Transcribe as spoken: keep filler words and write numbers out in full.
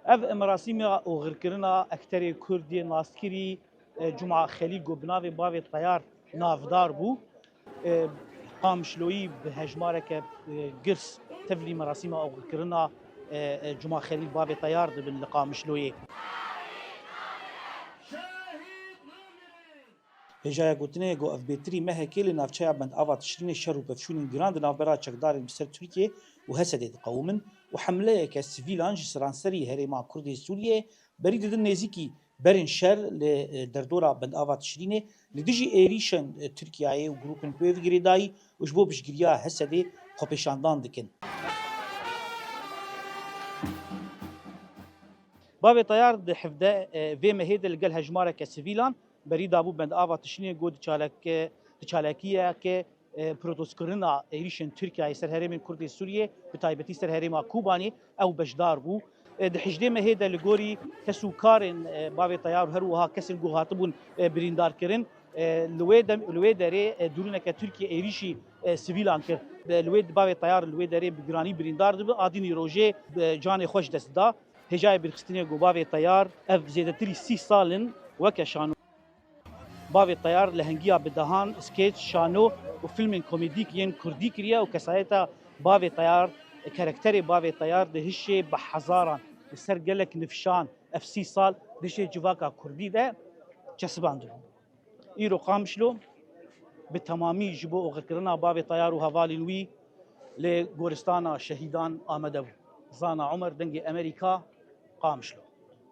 Ev merasîma oxirkirina ekterê Kurd yê naskirî, e, Cuma Xelîl ku bi navê Bavê Teyar navdar bû. E, Qamişloyî bi hejmareke, e, girs tevlî merasîma oxirkirina, e, e, Cuma Xelîl Bavê Teyar dibin li Qamişloyê. Hêjaya gotinê ye ku ev bêtirî mehekê li navçeya Bendava Tişrînê şer û pevçûnên giran di navbera çekdarên bi ser Tirkiyê û Hesedê diqewimin û hemleyeke sivîlan ji seranserî herêma Kurd ê Sûriyê berî didin nêzîkî berên şer li, e, derdora Bendava Tişrînê li dijî êrîşên, e, Tirkiyeyê û grûpên ku yê girêdayî û ji bo piştgiriya Hesedê xwepêşandan dikin. Bavê Teyar di hevdeh, e, vê mehê de li gel hejmareke sivîlan berî dabû Bendava Tişrînê ku di çaleke, di çalakiyeke, e, protestkirina êrîşên Tirkiyeyê ser herêmên Kurd ê Sûriyê, bi taybetî ser herêma Kobanê, ew beşdar bû. E, di hejdê mehê de li gorî kes û karên, e, Bavê Teyar û her wiha kesên ku hatibûn, e, birîndarkirin, e, li wê dem-, li wê derê, e, dûrîneke Tirkiyê êrîşî, e, sivîlan kir. E, li wê Bavê Teyar li wê derê bi giranî birîndar dibe, a dînî rojê, e, canê xwe ji dest da. Hêjayê bîrxistinê ku Bavê Teyar ev zêdetirî sî sal in weke şano. Bavê Teyar lehengiya bi dehan skeç, şano û filmên komedîk yên kurdî kiriye û kesayeta Bavê Teyar, karakterê Bavê Teyar di hişê bi hezaran li ser gelek nifşan ev sî sal di hişê civaka kurdî de çesibandibû. Îro Qamişlo bi temamî ji bo oxirkirina Bavê Teyar û hevalên wî li goristana şehîdan amade bû. Zana Omer, Dengê Emerîka, Qamişlo.